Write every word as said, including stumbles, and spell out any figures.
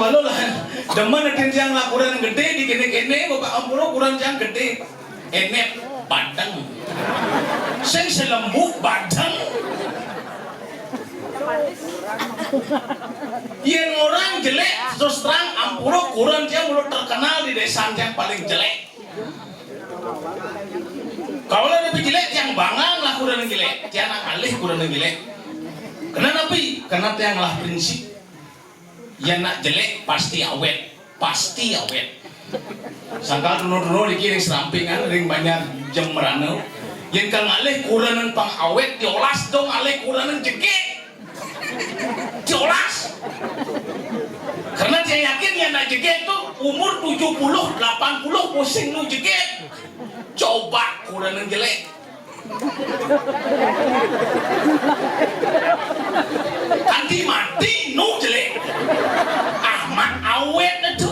Walau lah, demen atin tiang lah kurenan gedé di kéné-kéné, bapak ampura kurenan tiang gedé. Énét badeng. Sing selembut badeng. Yén orang jelék, terus terang ampura kurenan tiang udah terkenal di désa tiang paling jelék. Kalau ada jelék, tiang bangga lah kurenan jelék. Tiang nak ngalih kurenan jelék. Kenapa? Karena tiang lah prinsip. Yén nak jelék pasti awét, pasti awét. Sangkal duno-duno niki ring Serampingan, ring Banjar Jembrana. Yén ka ngalih kurenan pang awét, diolas dong ngalih kurenan jegég. Diolas. Karena tiang yakin yén nak jegég to umur tujuh puluh, delapan puluh pusing nu jegég. Coba kurenan jelék. Kanti mati nu jelék. Amat awét to.